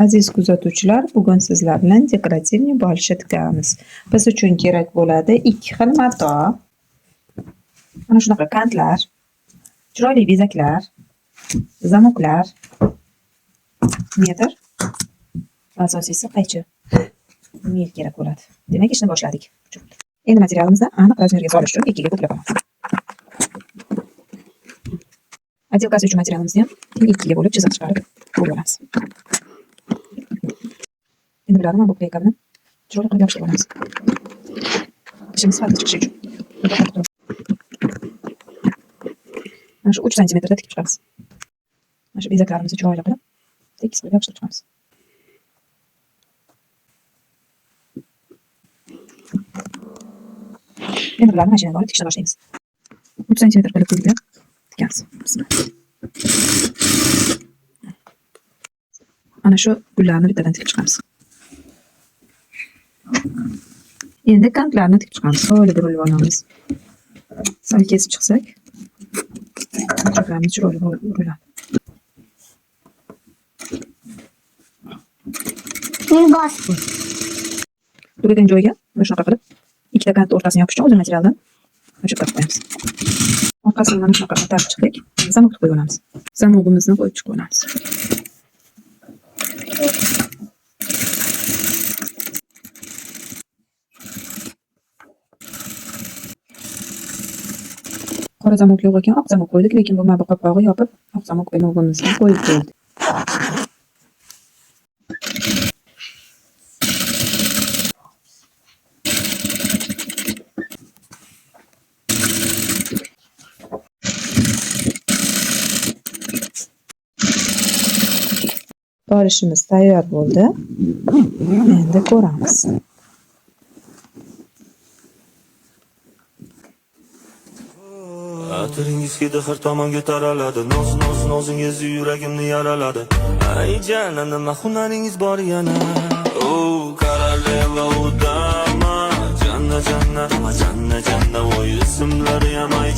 Aziz kuzatuvchilar, bugun sizlar bilan декоративный bolsha tikamiz. Biz uchun kerak bo'ladi ikki xil mato, mana shunaqa kantlar, chiroyli bezaklar, zamoklar, metr va asosiysi qaychi, mil kerak bo'ladi. Demak, ishni boshladik. Endi materialimizni aniq razmerga solish uchun ikkiga buklab olamiz. Отделка si uchun materialimizni ham teng ikkiga bo'lib chiziq chiqarib qo'yib olamiz. Endi bularni mana bu клейка bilan chiroyli qilib yopishtirib olamiz. Ishimiz sifatli chiqishi uchun. Mana shu 3 santimetrda tikib chiqamiz. Mana shu bezaklarimizni chiroyli qilib tekis qilib yopishtirib chiqamiz. Endi bularni mashinaga olib tikishni boshlaymiz. 3 santimetr qilib belgilab tikamiz. Bismillah. Ana shu gullarni bittadan tikib chiqamiz. Endi kantlarni tikib chiqamiz. Chiroyli burilib olamiz. Sal kesib chiqsak, atroflarimiz chiroyli buriladi. Bos. Tugagan joyga mana shunaqa qilib ikkita kant o'rtasini yopish uchun uzun materialdan o'chib taqib qo'yamiz. Orqasini mana shunaqa qilib tartib chiqdik. Zamokni qo'yib olamiz. Zamogimizni qo'yib chiqib olamiz. Qora zamok yo'q ekan, oq zamok qo'ydik, lekin bu mana bu qopqog'i yopib, oq zamok zamogimizni qo'yib qo'ydik. Bolishimiz tayyor bo'ldi. Endi ko'ramiz. Atiringiz hidi har tomonga taraladi. Noz noz nozingiz yuragimni yaraladi. Ay jana, nima hunaringiz bor yana. O королева у дама. Janna janna janna janna, voy ismlari ham ay.